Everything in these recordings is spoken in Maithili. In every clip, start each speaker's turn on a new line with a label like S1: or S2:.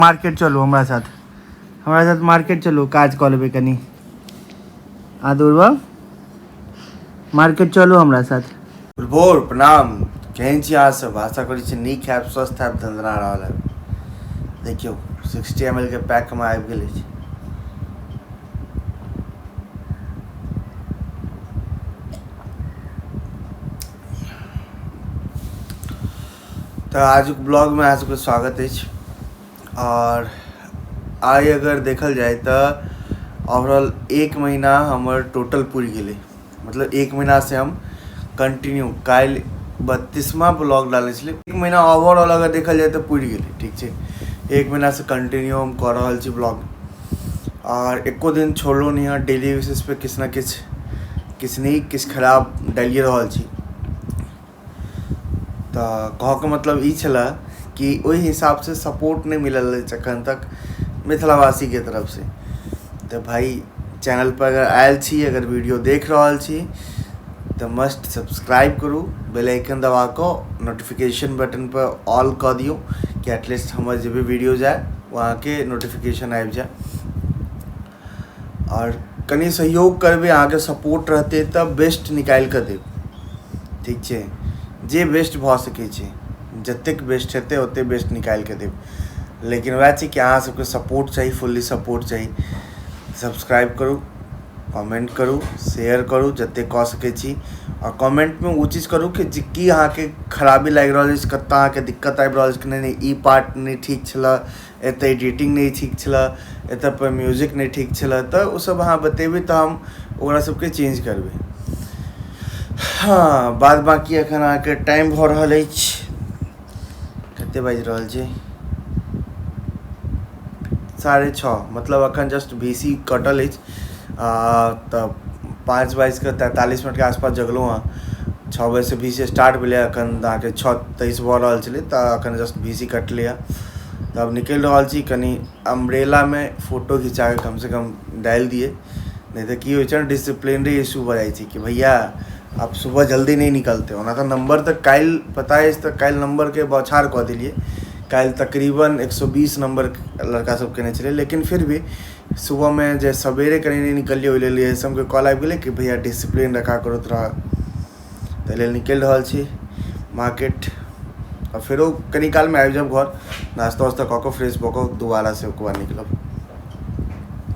S1: मार्केट चलू हमरा साथ, हमरा साथ मार्केट चलू, काज कऽ लेबै कनि। आ दुर्बा मार्केट चलू हमरा साथ।
S2: भोर प्रणाम, केहन छी अहाँ सब? आशा करै छी नीक हैब, स्वस्थ हैब, दन्दना रहल हैब। देखियौ 60 एम एल के पैक मे आबि गेल अछि। तऽ आजुक ब्लॉगमे अहाँ सबके स्वागत अछि। आओर आइ अगर देखल जाय तऽ ओवरऑल एक महीना हमर टोटल पुरि गेलै, मतलब एक महीनासँ हम कंटिन्यू काल्हि 32वां ब्लॉग डालने छलियै। एक महीना ओवरऑल अगर देखल जाय तऽ पुरि गेलै, ठीक छै। एक महीनासँ कंटिन्यू हम कऽ रहल छी ब्लॉग आओर एको दिन छोड़लहुँ नहि हँ। डेली बेसिस पे किछु ने किछु, किछु नीक किछु खराब डालिए रहल छी। तऽ कहऽके मतलब ई छलै कि ओहि हिसाबसँ सपोर्ट नहि मिलल अछि एखन तक मिथिलावासीके तरफसँ। तऽ भाइ चैनलपर अगर आयल छी, अगर वीडियो देख रहल छी तऽ मस्ट सब्सक्राइब करू, बेल आइकन दबा कऽ नोटिफिकेशन बटनपर ऑल कऽ दियौ कि एटलीस्ट हमर जे भी वीडियो जाय ओ अहाँके नोटिफिकेशन आबि जाय। आओर कनि सहयोग करबै, अहाँके सपोर्ट रहतै तऽ बेस्ट निकालि कऽ देब, ठीक छै। जे बेस्ट भऽ सकै छै, जतेक बेस्ट हेतै ओतेक बेस्ट निकालि कऽ देब, लेकिन वएह छै कि अहाँ सबके सपोर्ट चाही, फुल्ली सपोर्ट चाही। सब्सक्राइब करू, कमेन्ट करू, शेयर करू जतेक कऽ सकै छी। आओर कमेन्टमे ओ चीज करू कि जे की अहाँके खराबी लागि रहल अछि, कतऽ अहाँके दिक्कत आबि रहल अछि, कि नहि नहि ई पार्ट नहि ठीक छलै, एतऽ एडिटिंग नहि ठीक छलै, एतऽ पर म्यूजिक नहि ठीक छलै, तऽ ओ सब अहाँ बतेबै तऽ हम ओकरा सबके चेंज करबै। हँ, बाद बाकी एखन अहाँके टाइम भऽ रहल अछि, कते बाजि रहल छै? 6:30, मतलब एखन जस्ट बी सी कटल अछि। तऽ 5 बाजि कऽ 43 मिनटके आसपास जगलहुँ हँ। 6 बजेसँ बी सी स्टार्ट भेलै, एखन अहाँके 6:23 भऽ रहल छलै, तऽ एखन जस्ट बी सी कटलै हँ। तऽ आब निकलि रहल छी, कनि अम्ब्रेलामे फोटो घिचाके कमसँ कम डालि दियै, नहि तऽ की होइ छै ने, डिसिप्लिनरी इशू भऽ जाइ छै कि भैया आप सुबह जल्दी नहीं निकलते। ओना तऽ नम्बर तऽ काल्हि पता अछि, तऽ काल्हि नम्बरके बौछार कऽ देलियै। काल्हि तकरीबन 120 नम्बर लड़का सब केने छलै, लेकिन फिर भी सुबहमे जे सवेरे कनि नहि निकललियै, ओहि लेल एस एम के कॉल आबि गेलै कि भैया डिसिप्लिन रखा करो थोड़ा। ताहि लेल निकलि रहल छी मार्केट आ फेरो कनि कालमे आबि जायब घर, नाश्ता वास्ता कऽ कऽ फ्रेश भऽ कऽ दोबारा से ओकर बाद निकलब।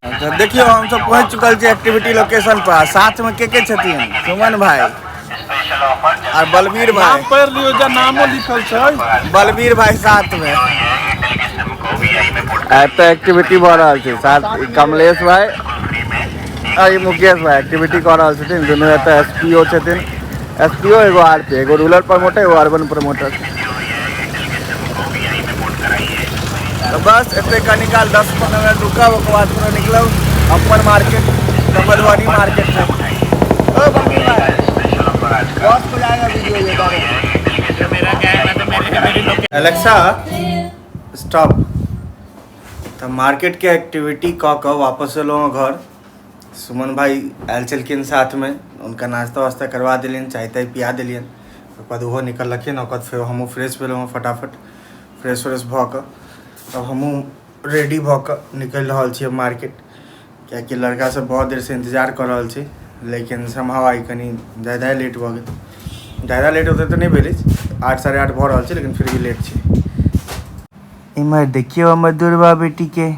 S2: तऽ देखियौ हमसब पहुँच चुकल छी एक्टिविटी लोकेशन पर। साथमे के के छथिन? सुमन भाई और बलबीर भाई।
S3: नाम पढ़ि लियौ, जे नामो लिखल छै।
S2: बलबीर भाई साथमे। एतऽ एक्टिविटी भऽ रहल छै, साथ कमलेश भाई आ ई मुकेश भाई एक्टिविटी कऽ रहल छथिन दुनू। एतऽ एस पी ओ छथिन, एस पी ओ एगो आर पी, एगो रूरल प्रमोटर, एगो अर्बन प्रमोटर। तऽ बस एते कनी काल 10-15 मिनट रुकब, ओकर बाद फेरो निकलब अपन मार्केट, तऽ मधुबनी मार्केट में। ओ बलबीर भाई, बॉस को जाएगा वीडियो ये बारे। Alexa stop. तऽ मार्केट के एक्टिविटी कऽ कऽ वापस एलहुँ हँ घर। सुमन भाई आयल छलखिन साथमे, हुनका नाश्ता वास्ता करवा देलियनि, चाय ताय पिया देलियनि। ओकर बाद ओहो निकललखिन, ओकर बाद फेर हमहूँ फ्रेश भेलहुँ हँ। फटाफट फ्रेश व्रेश भऽ कऽ तब हमहूँ रेडी भऽ कऽ निकलि रहल छी मार्केट, कियाकि लड़का सब बहुत देरसँ इंतजार कऽ रहल छै। लेकिन समहाउ आइ कनि ज्यादा लेट भऽ गेल। ज्यादा लेट ओते तऽ नहि भेल अछि, 8 8:30 भऽ रहल छै, लेकिन फिर भी लेट छै।
S1: इम्हर देखियौ हमर दुर्बा बेटी के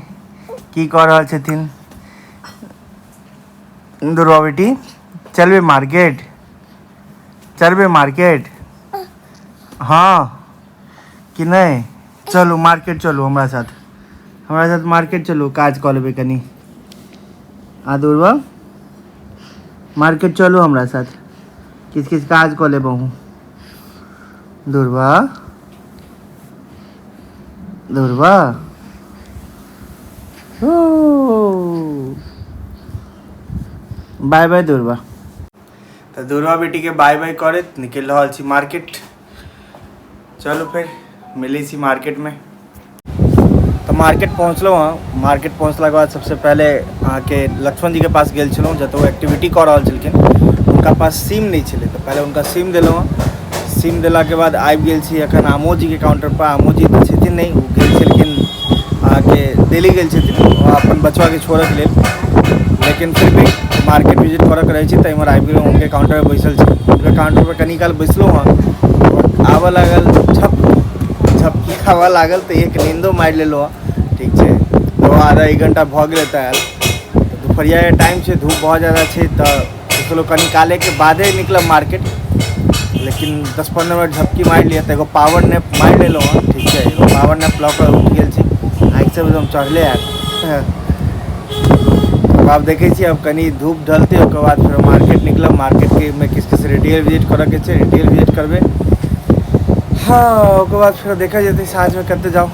S1: की कऽ रहल छथिन। दुर्बा बेटी, चलबै मार्केट? चलबै मार्केट? हँ कि नहि? चलू मार्केट चलू हमरा साथ, हमरा साथ मार्केट चलू, काज कऽ लेबै कनि। आ दुर्बा मार्केट चलू हमरा साथ, किछु किछु काज कऽ लेब अहूँ। दुर्बा, दुर्बा, बाय बाय दुर्बा।
S2: तऽ दुर्बा बेटीके बाय बाय करैत निकलि रहल छी मार्केट। चलू फेर मिलै छी मार्केटमे। तऽ मार्केट पहुँचलहुँ हँ। मार्केट पहुँचलाके बाद सबसँ पहिले अहाँके लक्ष्मण जीके पास गेल छलहुँ, जतऽ ओ एक्टिविटी कऽ रहल छलखिन। हुनका पास सिम नहि छलै, तऽ पहिले हुनका सिम देलहुँ हँ। सिम देलाके बाद आबि गेल छी एखन आमो जीके काउंटर पर। आमो जी तऽ छथिन नहि, ओ गेल छलखिन अहाँके दिल्ली गेल छथिन अपन बचवाके छोड़ऽके लेल, लेकिन फिर भी मार्केट विजिट करऽके रहै छै तऽ इम्हर आबि गेलहुँ। हुनके काउंटर पर बैसल छी, हुनके काउंटर पर कनी काल बैसलहुँ हँ, आबऽ लागल झप झपकी आबऽ लागल तऽ एक नींदो मारि लेलहुँ हँ। ठीक छै, तो आधा एक घंटा भऽ गेलै तऽ आयल। तऽ दुपहरियाके टाइम छै, धूप बहुत ज्यादा छै, तऽ सोचलहुँ कनी कालेके बादे निकलब मार्केट, लेकिन 10-15 मिनट झपकी मारि लिअ तऽ एगो पावर नैप मारि लेलहुँ हँ। ठीक छै, एगो पावर नैप लऽ कऽ उठि गेल छी, आँखि सब एकदम चढ़ले आयल। आब देखै छी, आब कनी धूप ढलतै ओकर बाद फेर मार्केट निकलब। मार्केटके मे किछु किछु रिटेल विजिट करऽके छै, रिटेल विजिट करबै। हँ, ओकर बाद फेर देखल जेतै साँझमे कतऽ जाउ।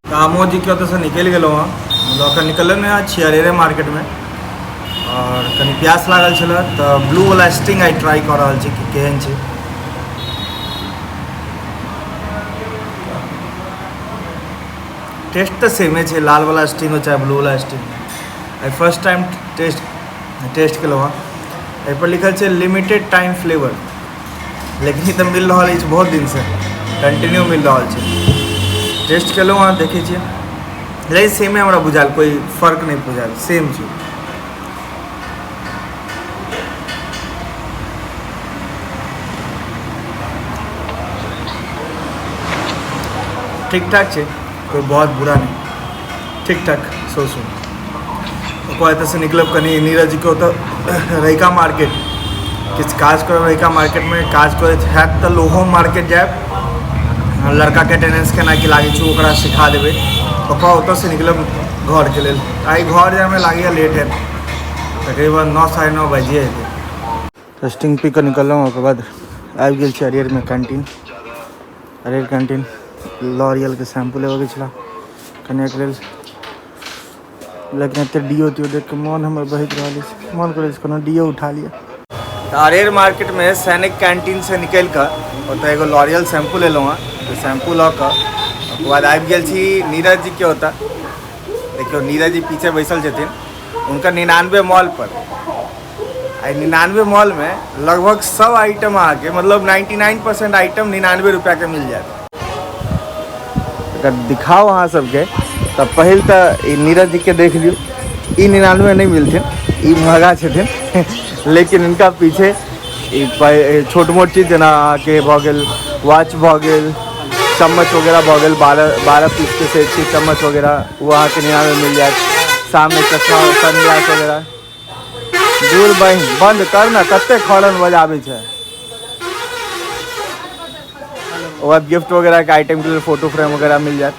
S2: कामो जी के ओतऽसँ निकलि गेलहुँ हँ, मतलब अखन निकलल नहि छी अरेरे मार्केटमे, आओर कनि प्यास लागल छलै तऽ ब्लू वाला स्टिंग आइ ट्राई कऽ रहल छी कि केहन छै। टेस्ट तऽ सेमे छै, लाल वाला स्टिंग हो चाहे ब्लू वाला स्टिंग। आइ फर्स्ट टाइम टेस्ट टेस्ट केलहुँ हँ। एहिपर लिखल छै लिमिटेड टाइम फ्लेवर, लेकिन ई तऽ मिल रहल अछि बहुत दिनसँ, कंटिन्यू मिल रहल छै। टेस्ट केलहुँ हँ, देखै छियै, लेकिन सेमे हमरा बुझायल, कोइ फर्क नहि बुझायल, सेम छै। ठीक ठाक छै, कोइ बहुत बुरा नहि, ठीक ठाक, सो सो। ओकर बाद एतऽसँ निकलब कनि नीरज जीके ओतऽ रहिका मार्केट किछु काज करब। रहिका मार्केटमे काज करैत हैत तऽ लोहो मार्केट जायब, लड़काके अटेंडेंस केना की लागै छै ओकरा सिखा देबै। ओकर ओतऽसँ निकलब घरके लेल। आइ घर जाइमे लागैए लेट हैत, तकरीबन 9 साढ़े 9 बाजिए जेतै। स्टिंग पी कऽ निकललहुँ, ओकर बाद आबि गेल छी अरियरमे कैंटीन। अरियर कैंटीन लॉरियलके शैम्पू लेबऽके छलै कनियाके लेल, लेकिन एते डिओ तिओ देख के मन हमर बहकि रहल अछि, मन करै छै कोनो डिओ उठा लिअ। तऽ अरेर मार्केटमे सैनिक कैंटीनसँ निकलि कऽ ओतऽ एगो लॉरियल शैम्पू लेलहुँ हँ। तऽ शैम्पू लऽ कऽ ओकर बाद आबि गेल छी नीरज जीके ओतऽ। देखियौ नीरज जी पीछे बैसल छथिन हुनकर 99 मॉल पर। आइ 99 मॉलमे लगभग सब आइटम अहाँके, मतलब 99% आइटम 99 रुपैआके मिल जायत। अगर दिखाओ अहाँ सबके तऽ पहिल तऽ ई नीरज जीके देख लियौ, ई 99 नहि मिलथिन, ई महगा छथिन, लेकिन इनका पीछे ई छोट मोट चीज जेना अहाँके भऽ गेल वॉच भऽ गेल, चम्मच वगैरह भऽ गेल, 12 पीसके सेट छै चम्मच वगैरह, ओ अहाँके 99 मिल जायत। सामने चश्मा सनग्लास वगैरह। दूर बहिन बंद कर ना, कते खरन बजाबै छै। ओकर बाद गिफ्ट वगैरह के आइटम के लेल फोटो फ्रेम वगैरह मिल जायत।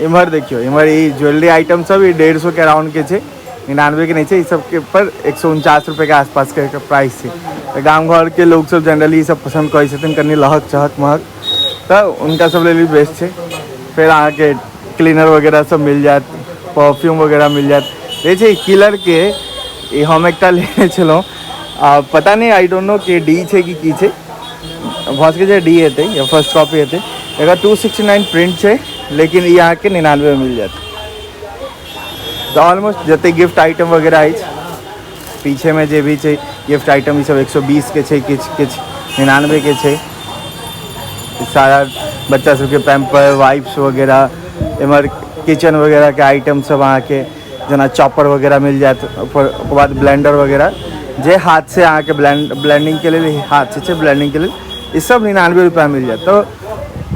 S2: इम्हर देखियौ, इम्हर ई ज्वेलरी आइटम सब ई 150 के अराउंड के छै, 99 के नहीं छै। ई सब के पर 149 रुपए के आसपास के एकर प्राइस छै। तऽ गाम घर के लोग सब जनरली ई सब पसंद करै छथिन, कनि लहक चहक महक, तऽ हुनका सब लेल भी बेस्ट छै। फेर अहाँके क्लीनर वगैरह सब मिल जायत, परफ्यूम वगैरह मिल जायत। देखै छै किलर के ई हम एकटा लेने छलहुँ, आ पता नहि I don't know कि डी छै कि की छै, भऽ सकै छै डी हेतै या फर्स्ट कॉपी हेतै। एकर 269 प्रिंट छै, लेकिन ई अहाँके 99 मिल जायत। तऽ ऑलमोस्ट जते गिफ्ट आइटम वगैरह अछि पीछेमे जे भी छै गिफ्ट आइटम, ई सब 120 के छै, किछु किछु 99 के छै। सारा बच्चा सबके पैम्पर वाइप्स वगैरह, एम्हर किचन वगैरह के आइटम सब अहाँके जेना चॉपर वगैरह मिल जायत, ओकर बाद ब्लेंडर वगैरह जे हाथ से अहाँके ब्लेंडिंग के लेल हाथ से छै ब्लेंडिंग के लेल, ई सब 99 रुपया मिल जायत। तऽ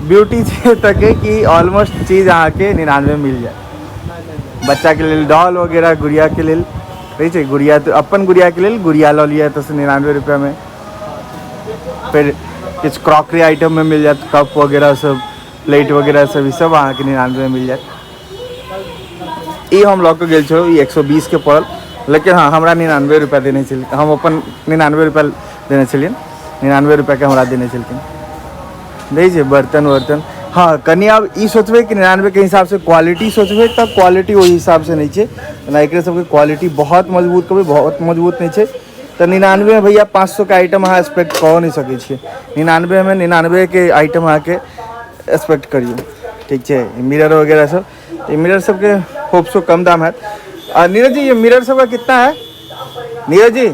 S2: ब्यूटी छै एतऽके कि ऑलमोस्ट चीज अहाँके 99 मिल जायत। बच्चा के लेल डॉल वगैरह, गुड़िया के लेल रहै छै गुड़िया, तऽ अपन गुड़िया के लेल गुड़िया लऽ लिअ एतऽसँ 99 रुपया में। फेर किछु क्रॉकरी आइटम में मिल जायत, कप वगैरह सब, प्लेट वगैरह सब, ई सब अहाँके 99 में मिल जायत। ई हम लऽ कऽ गेल छलहुँ, ई 120 के पड़ल, लेकिन हँ हमरा 99 रुपया देने छल, हम अपन 99 रुपया देने छलियनि, 99 रुपयाके हमरा देने छलखिन। दै छै बर्तन वर्तन। हँ कनि आब ई सोचबै कि 99 के हिसाबसँ क्वालिटी सोचबै तऽ क्वालिटी ओहि हिसाबसँ नहि छै, जेना एकरे सबके क्वालिटी बहुत मजबूत कहबै, बहुत मजबूत नहि छै। तऽ 99 में भैया 500 के आइटम अहाँ एक्सपेक्ट कऽ नहि सकै छियै, 99 में 99 के आइटम अहाँके एक्सपेक्ट करियौ। ठीक छै, मिरर वगैरह सब, ई मिरर सबके होप सो कम दाम हैत। आ नीरज जी ये मिरर सबका कितना है? नीरज जी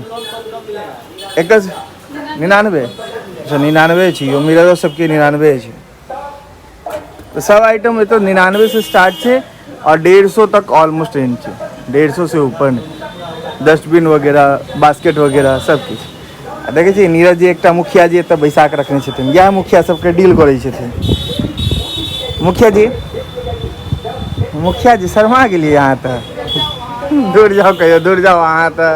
S2: एक 99, अच्छा 99 छै, यो मिररो सबके 99 छै।
S1: तऽ सब आइटम एतऽ 99 से स्टार्ट छै और 150 तक ऑलमोस्ट रेंज छै, 150 से ऊपर नहि। डस्टबिन वगैरह, बास्केट वगैरह सब किछु। आ देखै छियै नीरज जी एकटा मुखिया जी एतऽ बैसा कऽ रखने छथिन, इएह मुखिया सबके डील करै छथिन। मुखिया जी, मुखिया जी शर्मा गेलियै अहाँ तऽ, दूर जाउ कहियो, दूर जाउ अहाँ तऽ।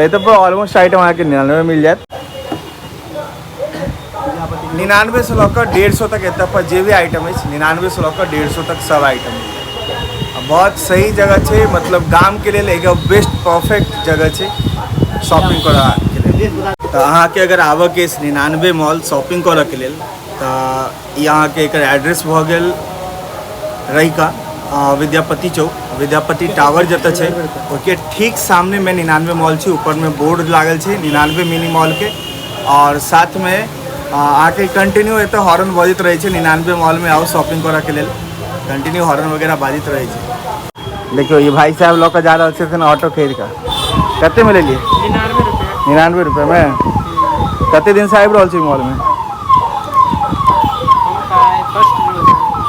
S1: एतऽ पर ऑलमोस्ट आइटम अहाँके 99 मिल जायत।
S2: 99 से लऽ कऽ 150 तक एतऽ पर जे भी आइटम अछि, 99 से लऽ कऽ 150 तक सब आइटम मिल जायत। आ बहुत सही जगह छै, मतलब गामके लेल एक बेस्ट परफेक्ट जगह छै शॉपिंग करऽके लेल। तऽ अहाँके अगर आबऽके अछि 99 मॉल शॉपिंग करऽके लेल तऽ ई अहाँके एकर एड्रेस भऽ गेल रहिका विद्यापति चौक, विद्यापति टावर जतऽ छै ओहिके ठीक सामनेमे 99 मॉल छै। ऊपरमे बोर्ड लागल छै 99 मिनी मॉलके, और साथमे अहाँके कंटिन्यू एतऽ हॉर्न बजैत रहै छै। 99 मॉलमे आउ शॉपिंग करऽके लेल, कंटिन्यू हॉर्न वगैरह बाजैत रहै छै।
S1: देखियौ ई भाई साहब लऽ कऽ जा रहल छथिन ऑटो खरीद कऽ। कतेमे लेलियै?
S4: 99 रुपया।
S1: 99 रुपयामे? कते दिनसँ आबि रहल छी मॉलमे?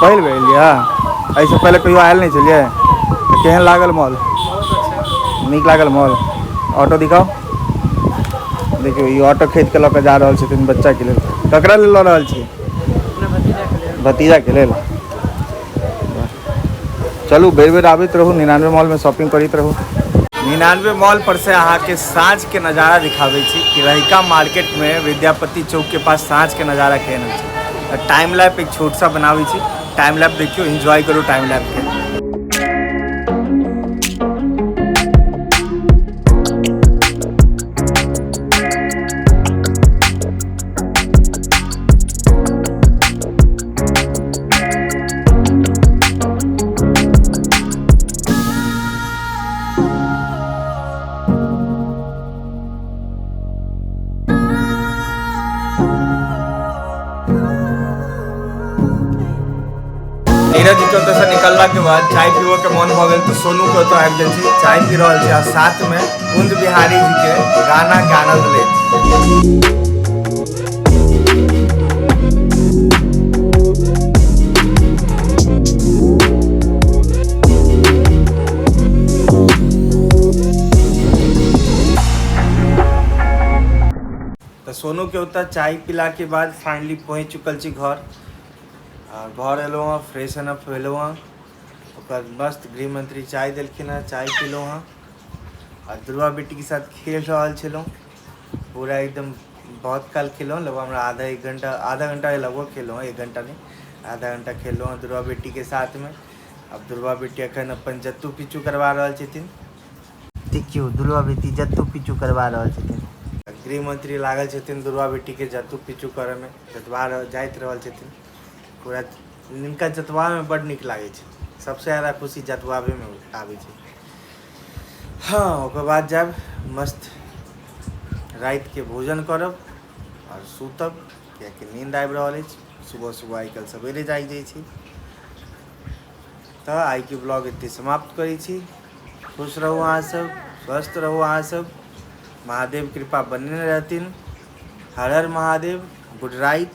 S1: पहिल बेर एलियै? एहिसँ पहिले कहियो आयल नहि छलियै? तऽ केहन लागल मॉल? नीक लागल मॉल? ऑटो दिखाउ। देखियौ ई ऑटो खरीद कऽ लऽ कऽ जा रहल छथिन बच्चाके लेल। ककरा लेल लऽ रहल छी? भतीजाके लेल। चलू बेर बेर आबैत रहू 99 मॉलमे, शॉपिंग करैत रहू।
S2: 99 मॉल पर से अहाँके साँझ के नजारा दिखाबै छी कि रहिका मार्केट में विद्यापति चौक के पास साँझ के नजारा केहन होइ छै। तऽ टाइम लैप एक छोट सा बनाबै छी, टाइम लैप देखियौ, एन्जॉय करू टाइम लैप के। नीरज जी के ओतऽसँ निकललाके बाद चाय पीबऽके मन भऽ गेल तऽ सोनू के ओतऽ आबि गेल छी, चाय पी रहल छी आ साथमे कुंज बिहारी जी के गानाके आनंद लैत। तऽ सोनू के ओतऽ चाय पीला के बाद फाइनली पहुँच चुकल छी घर। आ घर एलहुँ हँ, फ्रेश अप भेलहुँ हँ, ओकर मस्त गृहमंत्री चाय देलखिन हँ, चाय पीलहुँ हँ आ दुर्गा बेटीके साथ खेल रहल छलहुँ पूरा एकदम। बहुत काल खेलहुँ, लगभग हमरा आधा एक घंटा, आधा घंटा लगभग खेलहुँ हँ, एक घंटा नहि, आधा घंटा खेलहुँ हँ दुर्गा बेटीके साथमे। आब दुर्गा बेटी एखन अपन जत्तू पिच्चू करवा रहल छथिन।
S1: देखियौ दुर्गा बेटी जत्तू पिच्चू करवा रहल छथिन।
S2: गृहमंत्री लागल छथिन दुर्गा बेटीके जत्तू पिच्चू करऽमे, जतवा जाइत रहल छथिन पूरा। हिनका जतवामे बड्ड नीक लागै छै, सबसँ ज्यादा खुशी जतवाबेमे आबै छै। हँ, ओकर बाद जायब मस्त रातिके भोजन करब आओर सुतब, कियाकि नींद आबि रहल अछि। सुबह सुबह आइ काल्हि सवेरे जागि जाइ छी। तऽ आइके ब्लॉग एतहि समाप्त करै छी। खुश रहू अहाँ सब, स्वस्थ रहू अहाँ सब, महादेव कृपा बनेने रहथिन। हर हर महादेव, गुड राइत।